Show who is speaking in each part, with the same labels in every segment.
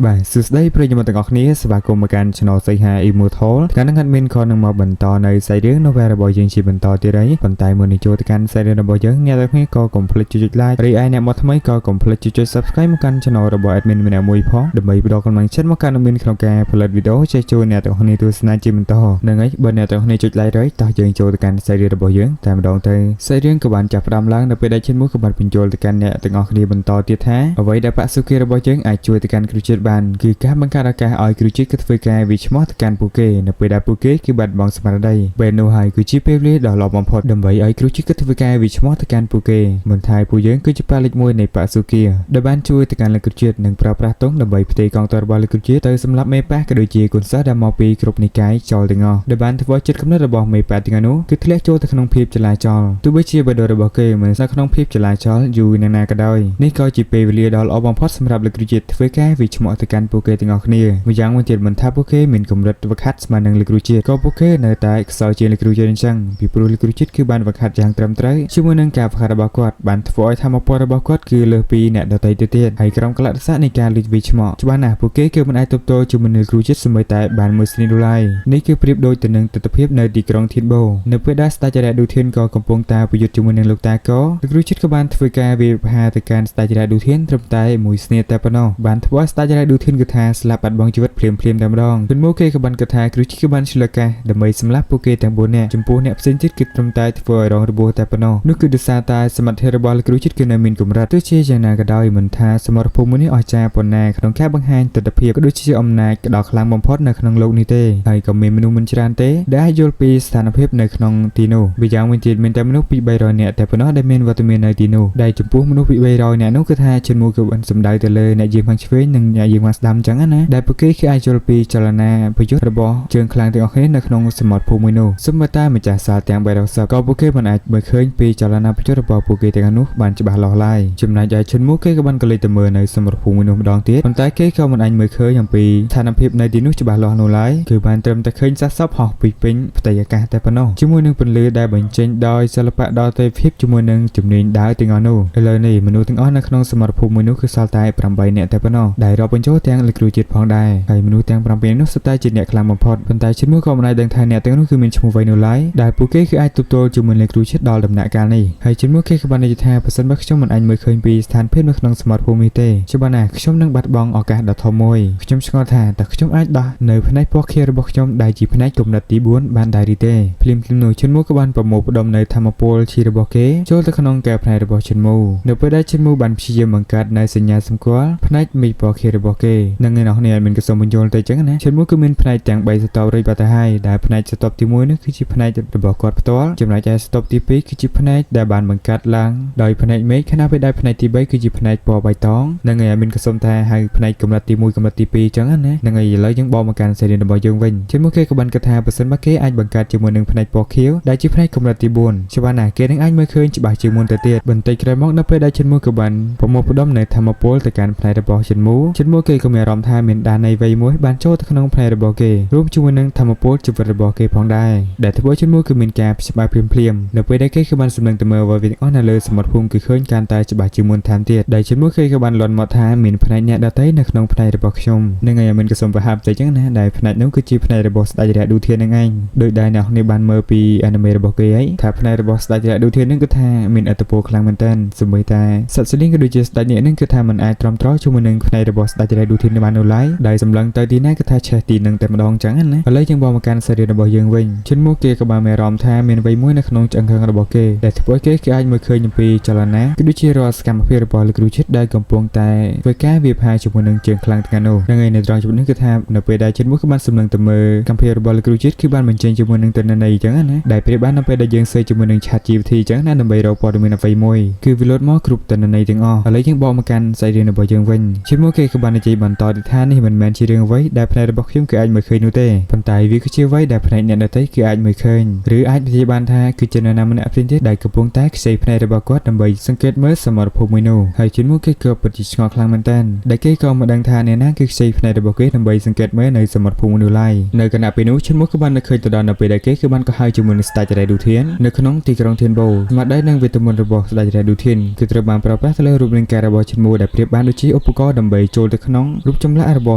Speaker 1: បាទសួស្តីប្រិយមិត្តទាំងអស់គ្នាស្វាគមន៍មកកាន់ Channel សីហា Immortal ថ្ងៃនេះហាត់មានក៏នឹងមកបន្តនៅសាច់រឿង novel របស់យើងជាបន្តទៀតហើយប៉ុន្តែមុននឹងចូលទៅកាន់សាច់រឿងរបស់យើងអ្នកទាំងគ្នាក៏កុំភ្លេចចុច like រីឯអ្នកមកថ្មីក៏កុំភ្លេចចុច Subscribe មកកាន់ Channel របស់ Admin ម្នាក់មួយផងដើម្បីផ្ដល់កម្លាំងចិត្តមកកាន់ Admin ក្នុងការផលិតវីដេអូចែកជូនអ្នកទាំងគ្នាទស្សនាជាបន្តហ្នឹងហើយបើអ្នកទាំងគ្នាចុច like ហើយតោះយើងចូលទៅកាន់សាច់រឿងរបស់យើងតែម្ដងទៅសាច់រឿងក៏បានចាប់ផ្ដើមឡើងនៅពេលដែលឈិនមួយក៏បានបញ្ចូលទៅកាន់អ្នកទាំងអស់គ្នាបន្តទៀតថាអ្វីដែលបាក់សុគារបស់យើងអាចជួយទៅកាន់គ្រូជាតិបានគឺការបង្កើតឱកាសឲ្យគ្រូជាតិគឺធ្វើការវិឈ្មោះទៅកាន់ពួកគេនៅពេលដែលពួកគេគឺបាត់បង់ស្មារតីពេលនោះហើយគឺជាពេលវេលាដ៏ល្អបំផុតដើម្បីឲ្យគ្រូជាតិគឺធ្វើការវិឈ្មោះទៅកាន់ពួកគេមិនថាពួកយើងគឺជាប៉ាលេខ1នៃបាក់សុគាដែលបានជួយទៅកាន់លោកគ្រូជាតិនិងប្រើប្រាស់ទង់ដើម្បីផ្ទេរកងទ័ពរបស់លោកគ្រូជាតិទៅសម្លាប់មេប៉ះក៏ដូចជាគុណសិស្សដែលមកពីគ្រប់និកាយចោលទាំងអស់ដែលបានធ្វើឲ្យចិត្តគំនិតរបស់មេប៉ះទាំងនោះគឺធ្លាក់ចូលទៅក្នុងភាពចលាចលទោះបីជាបដិរបស់គេមិនស្ថិតក្នុងភាពចលាចលយូរណាស់ណាក៏ដោយនេះក៏ជាពេលវេលាដ៏ល្អបំផុតសម្រាប់លោកគ្រូជាតិធ្វើការវិឈ្មោះទៅកាន់ពួកគេទាំងអស់គ្នាម្យ៉ាងមួយទៀតមិនថាពួកគេមានកម្រិតវឹកហាត់ស្មើនឹងលោកគ្រូជាតិក៏ពួកគេនៅតែខ្សោយជាងលោកគ្រូជាតិអញ្ចឹងពីព្រោះលោកគ្រូជាតិគឺបានវឹកហាត់យ៉ាងត្រឹមត្រូវជាមួយនឹងការវឹកហាត់របស់គាត់បានធ្វើឲ្យធម៌ពលរបស់គាត់គឺលើសពីអ្នកដទៃទៅទៀតហើយក្រុមកលៈទេសៈនៃការលួចវិឈ្មោះច្បាស់ណាស់ពួកគេគឺមិនអាចទប់ទល់ជាមួយនឹងគ្រូជាតិសម្បីតែបានមួយស្នីដុល្លារនេះគឺប្រៀបដូចទៅនឹងទស្សនភាពនៅទីក្រុងធានបូនៅពេលដែលស្ដេចរ៉ាឌូធានក៏កំពុងតែប្រយុទ្ធជាមួយនឹងលោកតាកលោកគ្រូជាតិក៏បានធ្វើការវាយប្រហារទៅកាន់ស្ដេចរ៉ាឌូធានត្រឹមតែមួយស្នៀតតែប៉ុណ្ណោះបានធ្វើឲ្យស្ដេចរ៉ាឌូធានគឺថាស្លាប់បាត់បង់ជីវិតភ្លាមភ្លាមតែម្ដងពីមកគេក៏បានគិតថាគ្រូជាតិគឺបានឆ្លៀតឱកាសដើម្បីសម្លាប់ពួកគេទាំង4នាក់ចំពោះអ្នកផ្សេងទៀតគឺត្រឹមតែធ្វើឲ្យរងរបួសតែប៉ុណ្ណោះនោះគឺដោយសារតែសមត្ថភាពរបស់លោកគ្រូជាតិគឺនៅមានកម្រិតទោះជាយ៉ាងណាក៏ដោយមិនថាសមរភូមិមួយនេះអស្ចារ្យប៉ុណ្ណាក្នុងការបង្ហាញទស្សនភាពក៏ដូចជាអំណាចដ៏ខ្លាំងបំផុតនៅក្នុងលោកនេះទេហើយក៏មានមនុស្សមិនច្រើនទេដែលអាចយល់ពីស្ថានភាពនៅក្នុងទីនោះម្យ៉ាងវិញទៀតមានតែមនុស្សពី300នាក់តែប៉ុណ្ណោះដែលមានវត្តមាននៅទីនោះដែលចំពោះមនុស្សពី300នាក់នោះគឺថាជំនួយគឺបានសំដៅទៅលើអ្នកយាមខាងឆ្វេងនិងអ្នកយាមខាងស្ដាំអញ្ចឹងណាដែលពួកគេគឺអាចយល់ពីចលនាប្រយុទ្ធរបស់ជើងខ្លាំងទាំងអស់គ្នានៅក្នុងសមត្ថភូមិមួយនោះសូម្បីតែម្ចាស់សាលទាំង360ក៏ពួកគេមិនអាចមើលឃើញពីចលនាប្រយុទ្ធរបស់ពួកគេទាំងនោះបានច្បាស់លាស់ឡើយចំណែកឯឈុនមូគេក៏បានក៏លេចទៅមើលនៅសមរភូមិមួយនោះម្ដងទៀតប៉ុន្តែគេក៏មិនអាចមើលឃើញអំពីស្ថានភាពនៅទីនោះច្បាស់លាស់នោះឡើយគឺបានត្រឹមតែឃើញសាកសពហោះពីពេញផ្ទៃអាកាសតែប៉ុណ្ណោះជាមួយនឹងពន្លឺដែលបញ្ចេញដោយសិល្បៈដ៏ទេពភាពជាមួយនឹងជំនាញដាវទាំងអស់នោះឥឡូវនេះមនុស្សទាំងអស់នៅក្នុងសមរភូមិមួយនោះគឺសល់តែ8នាក់តែប៉ុណ្ណោះដែលរាប់បញ្ចូលទាំងលោកគ្រូជាតិផងដែរហើយមនុស្សទាំង7នាក់នោះសុទ្ធតែជាអ្នកខ្លាំងបំផុតប៉ុន្តែឈ្មោះក៏មិនអាចដឹងថាអ្នកទាំងនោះគឺមានឈ្មោះអ្វីនោះឡើយដែលពួកគេគឺអាចទប់ទល់ជាមួយលោកគ្រូជាតិដល់ដំណាក់កាលនេះហើយឈ្មោះគេក៏បាននិយាយថាប្រសិនបើខ្ញុំមិនអាចមើលឃើញពីស្ថានភាពនៅក្នុងសមរភូមិនេះទេច្បាស់ណាស់ខ្ញុំនឹងបាត់បង់ឱកាសដ៏ធំមួយខ្ញុំឆ្ងល់ថាតើខ្ញុំអាចដោះនៅផ្នែកពណ៌ខៀវរបស់ខ្ញុំដែលជាផ្នែកកំណត់ទី4បានដែរឬទេភ្លាមៗនោះឈិនមូក៏បានប្រមូលផ្ដុំនៅធម្មពលឈីរបស់គេចូលទៅក្នុងកែវផ្នែករបស់ឈិនមូនៅពេលដែលឈិនមូបានព្យាយាមបង្កើតនៅសញ្ញាសម្គាល់ផ្នែកមីពណ៌ខៀវរបស់គេនឹងអ្នកនរគ្នាមានកសុំបញ្យល់ទៅចឹងណាឈិនមូគឺមានផ្នែកទាំង3ស្រទាប់រួចបាត់ទៅហើយដែលផ្នែកស្រទាប់ទី1នោះគឺជាផ្នែករបស់គាត់ផ្ទាល់ចំណែកឯស្រទាប់ទី2គឺជាផ្នែកដែលបានបង្កើតឡើងដោយផ្នែកមេឃខណៈពេលដែលផ្នែកទី3គឺជាផ្នែកពណ៌បៃតងនឹងឯមានកសុំថាហៅផ្នែកកម្រិតទី1កម្រិតទី2ចឹងណានឹងឯឥឡូវយើងបកមកកាន់សេរីរបស់យើងវិញជាមកគេក៏បានគិតថាប្រសិនបើគេអាចបង្កើតជាមួយនឹងផ្នែកពណ៌ខៀវដែលជាផ្នែកកម្រិតទី4ច្បាស់ណាស់គេនឹងអាចមើលឃើញច្បាស់ជាងមុនទៅទៀតបន្តិចក្រោយមកនៅពេលដែលឈិនមូក៏បានប្រមូលផ្ដុំនៅធម្មពលទៅកាន់ផ្នែករបស់ឈិនមូឈិនមូគេក៏មានអារម្មណ៍ថាមានដាននៃវ័យមួយបានចូលទៅក្នុងផ្នែករបស់គេរួមជាមួយនឹងធម្មពលជីវិតរបស់គេផងដែរដែលធ្វើឲ្យឈិនមូគឺមានការព្យាបាលភ្លាមៗនៅពេលដែលគេក៏បានសម្លឹងទៅមើលអ្វីទាំងអស់នៅលើសមុទ្រភូមិគឺឃើញកាន់តែច្បាស់ជាងមុនថែមទៀតដែលឈិនមូគេក៏បានលន់មកថាមានផ្នែកអ្នកដទៃនៅក្នុងផ្នែករបស់ខ្ញុំនឹងឯងមានកសុំប្រហាប់ទៅចឹងណាដែលផ្នែកនោះគឺជាផ្នែករបស់ស្ដេចរៈឌូធាននឹងឯងដោយដែលអ្នកនេះបានមើលពីអនិមេរបស់គេហើយថាផ្នែករបស់ស្ដេចរៈឌូធាននឹងគឺថាមានឥទ្ធិពលខ្លាំងមែនទែនសូម្បីតែសត្វស្លៀងក៏ដូចជាស្ដេចនេះនឹងគឺថាមិនអាចទ្រាំទ្រជាមួយនឹងផ្នែករបស់ស្ដេចរៈឌូធានបាននោះឡើយដែលសម្លឹងទៅទីណាគឺថាឆេះទីនឹងតែម្ដងចឹងណាឥឡូវយើងបកមកកាន់សារីរបស់យើងវិញជិនមកគេក៏បានមានអារម្មណ៍ថាមានអ្វីមួយនៅក្នុងឆ្អឹងខឹងរបស់គេដែលធ្វើឲ្យគេគេអាចមើលឃើញអំពីចលនាក៏ដូចជារាល់សកម្មភាពរបស់លោកគ្រូជាតិដែលកំពុងតែធ្វើការវាផាជាមួយនឹងជើងខ្លាំងថ្ងៃនោះនឹងឯនៅត្រង់ចំណុចនេះគឺថានៅពេលដែលជិនមួយក៏បានសម្លឹងទៅមើលកម្មភាពរបស់លោកគ្រូជាតិគឺបានបញ្ចេញជាមួយនឹងទិន្នន័យអញ្ចឹងណាដែលប្រៀបបាននៅពេលដែលយើង search ជាមួយនឹង Chat GPT អញ្ចឹងណាដើម្បីរកព័ត៌មានអ្វីមួយគឺវាលោតមកគ្រប់ទិន្នន័យទាំងអស់ឥឡូវយើងបកមកកាន់សាច់រឿងរបស់យើងវិញជាមួយគេក៏បាននិយាយបន្តទៀតថានេះមិនមែនជារឿងអ្វីដែលផ្នែករបស់ខ្ញុំគឺអាចមើលឃើញនោះទេប៉ុន្តែវាគឺជាអ្វីដែលផ្នែកអ្នកដទៃគឺអាចមើលឃើញឬអាចនិយាយបានថាគឺជានរណាម្នាក់ផ្សេងទៀតដែលកំពុងតែខ្ចីផ្នែករបស់គាត់ដើម្បីសង្កេតមើលសមរភូមិមួយនោះហើយជាមួយគេក៏ពិតជាឆ្ងល់ខ្លាំងមែនទែនដែលគេក៏មិនដឹងថាអ្នកណាគឺខ្ចីផ្នែករបស់គេដើម្បីសង្កេតមើលនៅសមរភូមិមួយនោះឡើយនៅខណៈពេលនោះឈិនមួយក៏បាននឹកឃើញទៅដល់នៅពេលដែលគេគឺបានកោះហៅជាមួយនឹងស្ដេចរ៉េឌូធាននៅក្នុងទីក្រុងធានបូស្មារតីនិងវេទមន្តរបស់ស្ដេចរ៉េឌូធានគឺត្រូវបានប្រើប្រាស់ទៅលើរូបរាងកាយរបស់ឈិនមួយដែលប្រៀបបានដូចជាឧបករណ៍ដើម្បីចូលទៅ ក្នុងរូបចម្លាក់របស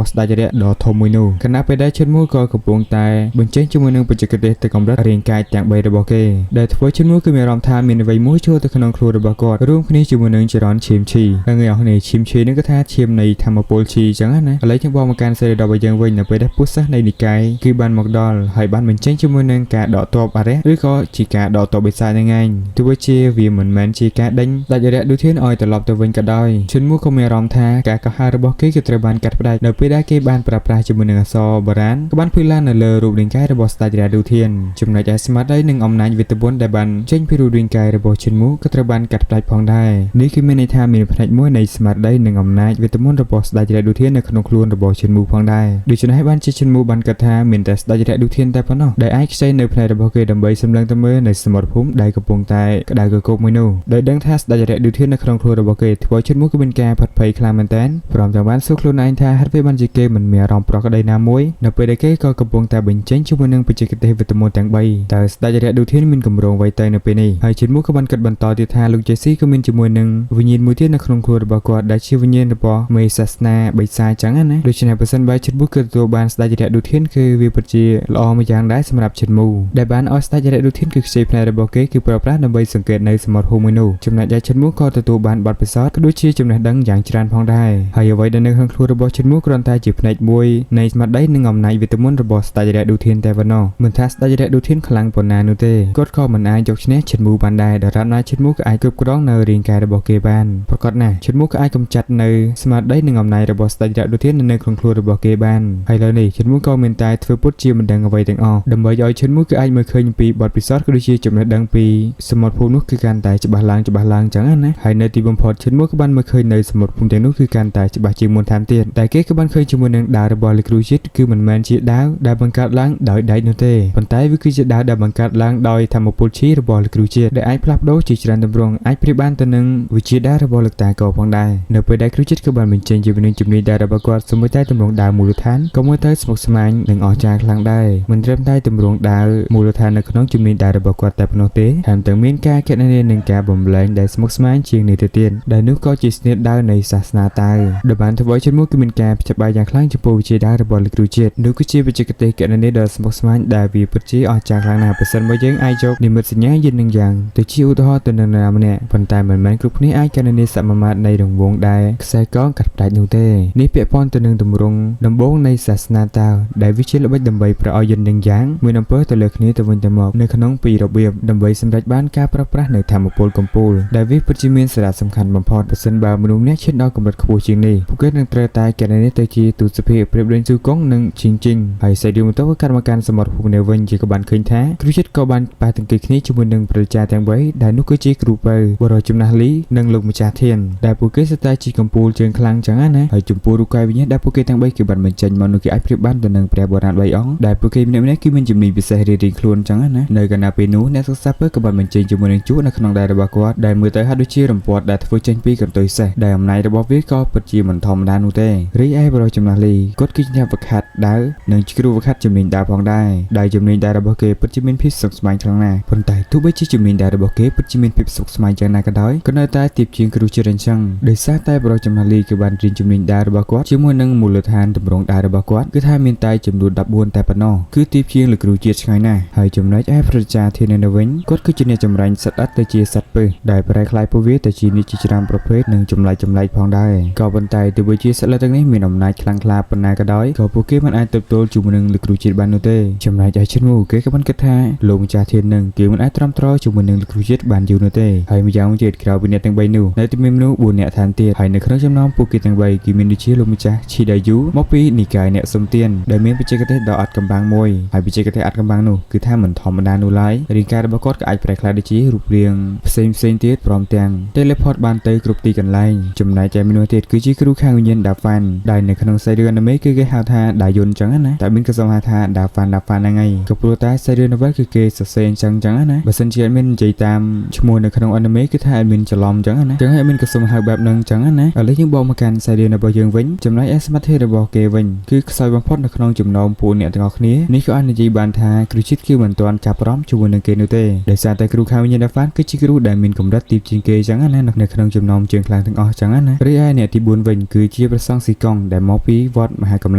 Speaker 1: ់ស្ដេចរៈដ៏ធំមួយនោះខណៈពេលដែលឈិនមូក៏កំពុងតែបញ្ចេញជាមួយនឹងបច្ចេកទេសទៅកម្រិតរាងកាយទាំង3របស់គេដែលធ្វើឈិនមូគឺមានអារម្មណ៍ថាមានអ្វីមួយចូលទៅក្នុងខ្លួនរបស់គាត់រួមគ្នាជាមួយនឹងចរន្តឈាមឈីហើយអ្នកនរឈាមឈីនឹងគឺថាឈាមនៃធម្មពលឈីអញ្ចឹងណាឥឡូវយើងបកមកកាន់សេរីរបស់យើងវិញនៅពេលដែលពុទ្ធសាសនៃនិកាយគឺបានមកដល់ហើយបានបញ្ចេញជាមួយនឹងការដកទ័ពអរិយឬក៏ជាការដកទ័ពបិសាចហ្នឹងឯងទោះបីជាវាមិនមែនជាការដេញដាច់រយៈឌូធានឲ្យត្រឡប់ទៅវិញក៏ដោយឈុនមូក៏មានអារម្មណ៍ថាការកោះហៅរបស់គេគឺត្រូវបានកាត់ផ្តាច់នៅពេលដែលគេបានប្រើប្រាស់ជាមួយនឹងអក្សរបុរាណក៏បានភ្លឺឡើងនៅលើរូបរាងកាយរបស់ស្ដេចរៈឌូធានចំណែកឯស្មារតីនិងអំណាចវេទមន្តដែលបានចេញពីរូបរាងកាយរបស់ឈុនមូក៏ត្រូវបានកាត់ផ្តាច់ផងដែរនេះគឺមានន័យថាមានផ្នែកមួយនៃស្មារតីនិងអំណាចវេទមន្តរបស់ស្ដេចរៈឌូធាននៅក្នុងខ្លួនរបស់ឈុនមូផងដែរដូច្នេះបានជាឈុនមូបានគិតថាមានតែស្ដេចរៈឌូធានតែប៉ុណ្ណោះដែលអាចខ្ចីនៅផ្នែករបស់គេដើម្បីសម្លឹងទៅមើលនៅសមរភូមិដែលកំពុងតែក្តៅគគុកមួយនោះដោយដឹងថាស្ដេចរៈឌូធាននៅក្នុងខ្លួនរបស់គេធ្វើឲ្យឈុនមូគឺមានការផិតភ័យខ្លាំងមែនទែនព្រមទាំងបានសួរខ្លួនឯងថាហេតុអ្វីបានជាគេមិនមានអារម្មណ៍ប្រក្រតីណាមួយនៅពេលដែលគេក៏កំពុងតែបញ្ចេញជាមួយនឹងបច្ចេកទេសវេទមន្តទាំង3តើស្ដេចរៈឌូធានមានគម្រោងអ្វីទៅនៅពេលនេះហើយឈុនមូក៏បានគិតបន្តទៀតថាលោកជេស៊ីក៏មានជាមួយនឹងវិញ្ញាណមួយទៀតនៅក្នុងខ្លួនរបស់គាត់ដែលជាវិញ្ញាណរបស់មេសាសនាបិសាចចឹងណាដូច្នេះបើសិនបើឈុនមូគឺទទួលបានស្ដេចរៈឌូធានគឺវាពិតជាល្អមួយយ៉ាងដែរសម្រាប់ឈុនមូដែលបានឲ្យស្ដេចរៈឌូធានគឺខ្ចីផ្នែករបស់គេគឺប្រើប្រាស់ដើម្បីសង្កេតនៅសមរភូមិមួយនោះចំណែកឯឈុនមូក៏ទទួលបានបទពិសោធន៍ក៏ដូចជាចំណេះដឹងយ៉ាងច្រើនផងដែរហើយអ្វីដែលនៅក្នុងខ្លួនរបស់ឈុនមូគ្រាន់តែជាផ្នែកមួយនៃស្មារតីនិងអំណាចវេទមន្តរបស់ស្ដេចរៈឌូធានតែប៉ុណ្ណោះមិនថាស្ដេចរៈឌូធានខ្លាំងប៉ុណ្ណានោះទេគាត់ក៏មិនអាចយកឈ្នះឈុនមូបានដែរដរាបណាឈុនមូក៏អាចគ្រប់គ្រងនៅរាងកាយរបស់គេបានប្រកបណាស់ឈុនមូក៏អាចកម្ចាត់នៅស្មារតីនិងអំណាចរបស់ស្ដេចរៈឌូធាននៅក្នុងខ្លួនរបស់គេបានហើយឥឡូវនេះឈុនមូក៏មានតែធ្វើពុតជាមិនដឹងអ្វីទាំងអស់ដើម្បីឲ្យឈុនមូគឺអាចមើលឃើញពីបទពិសោធន៍ក៏ដូចជាចំណេះដឹងពីសមត្ថភូមិនោះគឺកាន់តែច្បាស់ឡើងច្បាស់ឡើងចឹងណាហើយនៅទីបំផុតឈុនមូក៏បានមើលឃើញនៅសមត្ថភូមិទាំងនោះគឺកាន់តែច្បាស់ជាងមុនថែមទៀតតែគេក៏បានឃើញជាមួយនឹងដាវរបស់លោកគ្រូជាតិគឺមិនមែនជាដាវដែលបង្កើតឡើងដោយដែកនោះទេប៉ុន្តែវាគឺជាដាវដែលបង្កើតឡើងដោយធម្មពលឈីរបស់លោកគ្រូជាតិដែលអាចផ្លាស់ប្ដូរជាច្រើនទម្រង់អាចប្រៀបបានទៅនឹងវិជាដាវរបស់លោកតាកោផងដែរនៅពេលដែលគ្រូជាតិក៏បានបញ្ចេញជាមួយនឹងជំនាញដាវរបស់គាត់សូម្បីតែទម្រង់ដាវមូលដ្ឋានក៏មើលទៅស្មុគស្មាញនិងអស្ចារ្យខ្លាំងដែរមិនត្រឹមតែទម្រង់ដាវមូលដ្ឋាននៅក្នុងជំនាញដាវរបស់គាត់តែប៉ុណ្ណោះទេថែមទាំងមានការគណនានិងការបំលែងដែលស្មុគស្មាញជាងនេះទៅទៀតដែលនោះក៏ជាស្នៀតដាវនៃសាសនាតាវដែលបានធ្វើឲ្យជំនួសគឺមានការព្យាបាលយ៉ាងខ្លាំងចំពោះវិជាដាវរបស់លោកគ្រូជាតិនោះគឺជាបច្ចេកទេសគណនាដ៏ស្មុគស្មាញដែលវាពិតជាអស្ចារ្យខ្លាំងណាស់ប្រសិនបើយើងអាចយកនិមិត្តសញ្ញាយិននឹងយ៉ាងទៅជាឧទាហរណ៍ទៅនឹងនរណាម្នាក់ប៉ុន្តែមិនមែនគ្រប់គ្នាអាចគណនាសមាមាត្រនៃរង្វង់ដែលខ្សែកងកាត់ផ្តាច់នោះទេនេះពាក់ព័ន្ធទៅនឹងទម្រង់ដំបូងនៃសាសនាតាវដែលវាជាល្បិចដើម្បីប្រឲ្យយិននឹងយ៉ាងមានអំពើទៅលើគ្នាទៅវិញទៅមកនៅក្នុងពីររបៀបដើម្បីសម្រេចបានការប្រើប្រាស់នៅធម្មពលកំពូលដែលវាពិតជាមានសារៈសំខាន់បំផុតប្រសិនបើមនុស្សម្នាក់ឈានដល់កម្រិតខ្ពស់ជាងនេះពួកគេនឹងត្រូវតែគណនាទៅជាទូសភាពប្រៀបដូចស៊ូកុងនិងឈីងជីងហើយសាច់រឿងបន្ទាប់ក៏កាត់មកកាន់សមត្ថភូមិនេះវិញជាក៏បានឃើញថាគ្រូជាតិក៏បានប៉ះទង្គិចគ្នាជាមួយនឹងប្រជាទាំង3ដែលនោះគឺជាគ្រូពៅបរិចំណាស់លីនិងលោកម្ចាស់ធានដែលពួកគេសុទ្ធតែជាកំពូលជើងខ្លាំងចឹងណាហើយចំពោះរូបកាយវិញ្ញាណដែលពួកគេទាំង3គឺបានបញ្ចេញមកនោះគេអាចប្រៀបបានទៅនឹងព្រះបុរាណ3អង្គដែលពួកគេម្នាក់ៗគឺមានជំនាញពិសេសរៀងៗខ្លួនចឹងណានៅកណ្ដាលពេលនោះអ្នកសិក្សាពើក៏បានបញ្ចេញជាមួយនឹងជក់នៅក្នុងដៃរបស់គាត់ដែលមើលទៅហាក់ដូចជារំពាត់ដែលធ្វើចេញពីកន្ទុយសេះដែលអំណាចរបស់វាក៏ពិតជាមិនធម្មតានោះទេរីឯបរិចំណាស់លីគាត់គឺជាអ្នកវឹកហាត់ដាវនិងជាគ្រូវឹកហាត់ជំនាញដាវផងដែរដែលជំនាញដាវរបស់គេពិតជាមានភាពស្មុគស្មាញខ្លាំងណាស់ប៉ុន្តែទោះបីជាជំនាញដាវរបស់គេពិតជាមានភាពស្មុគស្មាញយ៉ាងណាក៏ដោយក៏នៅតែទាបជាងគ្រូជារិនចឹងដោយសារតែបរិចំណាស់លីគឺបានរៀនជំនាញដាវរបស់គាត់ជាមួយនឹងមូលដ្ឋានទម្រង់ដាវរបស់គាត់គឺថាមានតែចំនួន14តែប៉ុណ្ណោះគឺទាបជាងលោកគ្រូជាតិឆ្ងាយណាស់ហើយចំណែកឯប្រជាធាននៅវិញគាត់គឺជាអ្នកចម្រាញ់សត្វអិតទៅជាសត្វពឹសដែលប្រែក្លាយពួកវាទៅជានិច្ចជាច្រើនប្រភេទនិងចម្លែកចម្លែកផងដែរក៏ប៉ុន្តែទោះបីជាសត្វល្អិតទាំងនេះមានអំណាចខ្លាំងក្លាប៉ុណ្ណាក៏ដោយក៏ពួកគេមិនអាចទប់ទល់ជាមួយនឹងលោកគ្រូជាតិបាននោះទេចំណែកឯឈិនមូគេក៏បានគិតថាលោកម្ចាស់ធាននឹងគេមិនអាចទ្រាំទ្រជាមួយនឹងលោកគ្រូជាតិបានយូរនោះទេហើយម្យ៉ាងវិញទៀតក្រៅពីអ្នកទាំង3នោះនៅតែមានមនុស្ស4នាក់ថែមទៀតហើយនៅក្នុងចំណោមពួកគេទាំង3គឺមានដូចជាលោកម្ចាស់ឈីដាយូមកពីនិកាយអ្នកសុំទានដែលមានបច្ចេកទេសដ៏អត់កំបាំងមួយហើយបច្ចេកទេសអត់កំបាំងនោះគឺថាមិនធម្មតានោះឡើយរាងកាយរបស់គាត់ក៏អាចប្រែក្លាយទៅជារូបរាងផ្សេងផ្សេងទៀតព្រមទាំង teleport បានទៅគ្រប់ទីកន្លែងចំណែកឯមនុស្សទៀតគឺជាគ្រូខាងវិញ្ញាណដាហ្វាន់ដែលនៅក្នុងសាច់រឿងអានិមេគឺគេហៅថាដាយុនចឹងណាតែមានក៏សូមហៅថាដាហ្វាន់ដាហ្វាន់ហ្នឹងឯងក៏ព្រោះតែសាច់រឿង novel គឺគេសរសេរអញ្ចឹងចឹងណាបើសិនជាអត់មាននិយាយតាមឈ្មោះនៅក្នុងអានិមេគឺថាអត់មានច្រឡំចឹងណាចឹងហើយអត់មានក៏សូមហៅបែបហ្នឹងចឹងណាឥឡូវយើងបកមកកាន់សាច់រឿងរបស់យើងវិញចំណែកឯសមត្ថភាពរបស់គេវិញគឺខ្សោយបំផុតនៅក្នុងចំណោមពួកអ្នកទាំងអស់គ្នានេះក៏អាចនិយាយបានថាគ្រូជាតិគឺមិនទាន់ចាប់អារម្មណ៍ជាមួយនឹងគេនោះទេដោយសារតែគ្រូខាងវិញ្ញាណដាហ្វាន់គឺជាគ្រូដែលមានកម្រិតទាបជាងគេចឹងណានៅក្នុងចំណោមជើងខ្លាំងទាំងអស់ចឹងណារីឯអ្នកទី4វិញគឺជា គឺជាព្រះសង្ឃស៊ីកុងដែលមកពីវត្តមហាកម្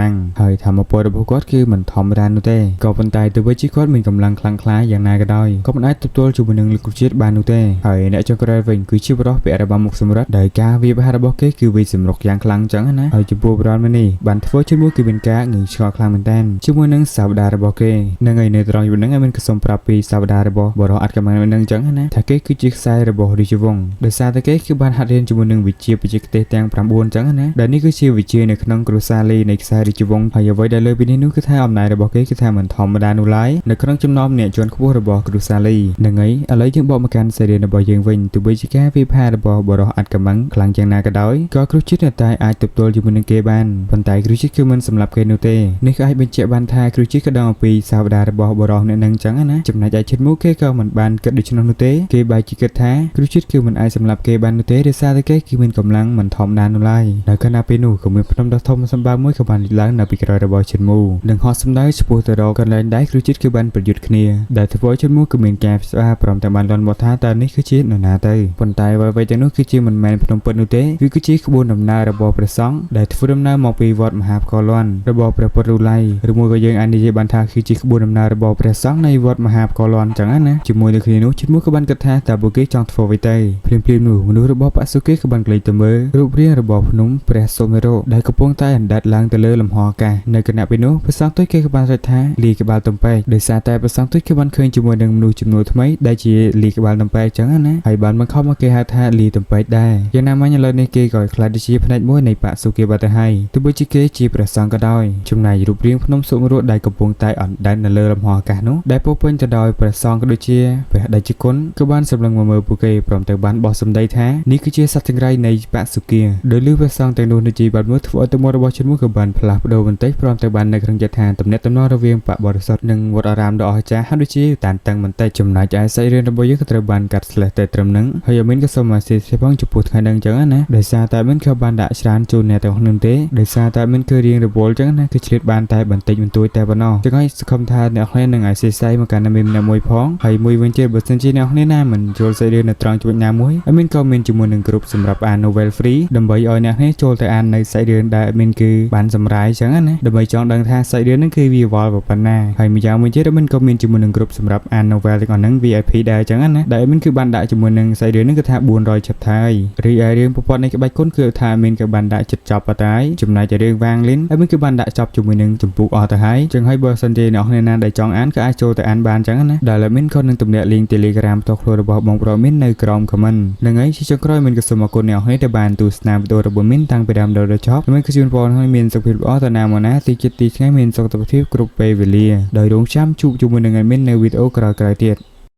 Speaker 1: លាំងហើយធម្មពលរបស់គាត់គឺមិនធម្មតានោះទេក៏ប៉ុន្តែទោះបីជាគាត់មានកម្លាំងខ្លាំងក្លាយ៉ាងណាក៏ដោយក៏មិនអាចទប់ទល់ជាមួយនឹងលោកគ្រូជាតិបាននោះទេហើយអ្នកចុងក្រោយវិញគឺជាបរិះពាក់របាំមុខសម្រិតដោយការវាយប្រហាររបស់គេគឺវាយសម្រុកយ៉ាងខ្លាំងចឹងណាហើយចំពោះបរិមនេះបានធ្វើជាមួយគឺមានការងឿងឆ្ងល់ខ្លាំងមែនទែនជាមួយនឹងសាវតារបស់គេនឹងហើយនៅត្រង់យុគហ្នឹងឲ្យមានក៏សូមប្រាប់ពីសាវតារបស់បរិះអត្តកម្លាំងនឹងចឹងណាថាគេគឺជាខ្សែរបស់រាជវង្សដោយសារតែគេគឺបានហាត់រៀនជាមួយនឹងវិជ្ជាបច្ចេកទេសទាំង9ចឹងណាដែលនេះគឺជាវិជ្ជានៅក្នុងគ្រួសារលីនៃខ្សែរាជវង្សហើយអ្វីដែលលើពីនេះនោះគឺថាអំណាចរបស់គេគឺថាមិនធម្មតានោះឡើយនៅក្នុងចំណោមអ្នកជាន់ខ្ពស់របស់គ្រួសារលីនឹងហើយឥឡូវយើងបកមកកាន់សេរីរបស់យើងវិញទោះបីជាការវិភាគរបស់បរិះអត្តកម្លាំងខ្លាំងយ៉ាងណាក៏ដោយក៏គ្រូជាតិនៅតែអាចទប់ទល់ជាមួយនឹងគេបានប៉ុន្តែគ្រូជាតិគឺមិនសម្លាប់គេនោះទេនេះក៏អាចបញ្ជាក់បានថាគ្រូជាតិក៏ដឹងអំពីសាវតារបស់បរិះអ្នកនឹងចឹងណាចំណែកឯជាតិមូគេក៏មិនបានគិតដូច្នោះនោះទេគេបែរជាគិតថាគ្រូជាតិគឺមិនអាចសម្លាប់គេបាននោះទេដោយសារតែគេគឺមានកម្លាំងមិនធម្មតានោះឡើយនៅខណៈពេលនោះក៏មានភ្នំដ៏ធំសម្បើមមួយក៏បានលេចឡើងនៅពីក្រោយរបស់ជាតិមូនិងហោះសម្ដៅឆ្ពោះទៅរកកន្លែងដែលគ្រូជាតិគឺបានប្រយុទ្ធគ្នាដែលធ្វើឲ្យជាតិមូគឺមានការស្វាព្រមទាំងបានលន់មកថាតើនេះគឺជានរណាទៅប៉ុន្តែអ្វីៗទាំងនោះគឺជាមិនមែនភ្នំពិតនោះទេវាគឺជាក្បួនដំណើររបស់ព្រះសង្ឃដែលធ្វើដំណើរមកពីវត្តមហាផ្កលន់របស់ព្រះពុទ្ធរូល័យឬមួយក៏យើងអាចនិយាយបានថាគឺជាក្បួនដំណើររបស់ព្រះសង្ឃនៃវត្តមហាផ្កលន់ចឹងណាជាមួយនឹងគ្នានោះជាតិមួយក៏បានគិតថាតើពួកគេចង់ធ្វើអ្វីទៅភ្លាមៗនោះមនុស្សរបស់បសុគេក៏បានក្លែកទៅមើលរូបរាងរបស់ភ្នំព្រះសុមេរុដែលកំពុងតែអណ្ដែតឡើងទៅលើលំហអាកាសនៅគណៈពេលនោះព្រះសង្ឃទុយគេក៏បានរត់ថាលីក្បាលទំពេកដោយសារតែព្រះសង្ឃទុយគេបានឃើញជាមួយនឹងមនុស្សចំនួនថ្មីដែលជាលីក្បាលទំពេកចឹងណាហើយបានបង្ខំមកគេហៅថាលីទំពេកដែរយ៉ាងណាមិញឥឡូវនេះគេក៏ខ្លាចទៅជាផ្នែកមួយនៃបសុគេបាត់ទៅហើយទោះបីជាគេជាព្រះសង្ឃក៏ដោយចំណែករូបរាងភ្នំសុមេរុដែលកំពុងតែអណ្ដែតនៅលើលំហអាកាសនោះដែលពោពេញទៅដោយព្រះសង្ឃក៏ដូចជាព្រះដេចគុណក៏បានសម្លឹងមកមើលពួកគេព្រមទាំងបានបោះសម្ដីថានេះគឺជាសត្វចង្រៃនៃបសុគាដោយលឺព្រះសង្ឃទាំងនោះនិយាយបាត់មួយធ្វើឲ្យទឹកមាត់របស់ជនមួយក៏បានផ្លាស់ប្ដូរបន្តិចព្រមទាំងបាននៅក្នុងចិត្តថាទំនាក់ទំនងរវាងបកបរិសុទ្ធនិងវត្តអារាមដ៏អស្ចារ្យហើយដូចជាតានតឹងបន្តិចចំណែកឯសាច់រឿងរបស់យើងក៏ត្រូវបានកាត់ស្លេះតែត្រឹមហ្នឹងហើយអមីនក៏សូមអធិស្ឋានផងចំពោះថ្ងៃហ្នឹងចឹងណាដោយសារតែអមីនក៏បានដាក់ច្រើនជូនអ្នកទាំងនោះទេដោយសារតែអមីនគឺរៀងរវល់ចឹងណាគឺឆ្លៀតបានតែបន្តិចបន្តួចតែប៉ុណ្ណោះចឹងហើយសង្ឃឹមថាអ្នកគ្នានឹងអធិស្ឋានមកកាន់អមីនម្នាក់មួយផងហើយមួយវិញទៀតបើសិនជាអ្នកគ្នាណាមិនយល់សាច់រឿងនៅត្រង់ចំណុចណាមួយអមីនក៏មានជាមួយនឹងក្រុមសម្រាប់អាន novel free ដើម្បីឲ្យអ្នកគ្នាចូលទៅអាននៅសាច់រឿងដែលអមីនគឺបានសម្រាយចឹងណាដើម្បីចង់ដឹងថាសាច់រឿងហ្នឹងគឺវាវល់ប៉ុណ្ណាហើយម្យ៉ាងវិញទៀតអមីនក៏មានជាមួយនឹងក្រុមសម្រាប់អាន novel ទាំងអស់ហ្នឹង VIP ដែរចឹងណាដែលអមីនគឺបានដាក់ជាមួយនឹងសាច់រឿងហ្នឹងគឺថា400 chapter ហើយរីឯរឿងប្រព័ន្ធនៃក្បាច់គុណគឺថាអមីនក៏បានដាក់ចិត្តចប់បាត់ហើយចំណែកឯរឿងវាងលិនអមីនគឺបានដាក់ចប់ជាមួយនឹងចម្ពោះអស់ទៅហើយចឹងហើយបើសិនជាអ្នកនរណាដែលចង់អានក៏អាចចូលទៅអានបានចឹងណាដែលអមីនក៏នឹងទម្លាក់ link Telegram ផ្ទាល់ខ្លួនរបស់បងប្រុសមីននៅក្រោម comment នឹងហើយជាចុងក្រោយមីនក៏សូមអរគុណអ្នកនរដែលបានទស្សនាវីដេអូរបស់មីនតាំងពីដើមដល់ចប់មីនក៏ជូនពរឲ្យមានសុខភាពល្អទៅណាមកណាទីចិត្តទីឆ្ងាយមានសុខភាពគ្រប់ពេលវេលាដោយរងចាំជួបជាមួយនឹងមីននៅវីដេអូក្រោយៗទៀត។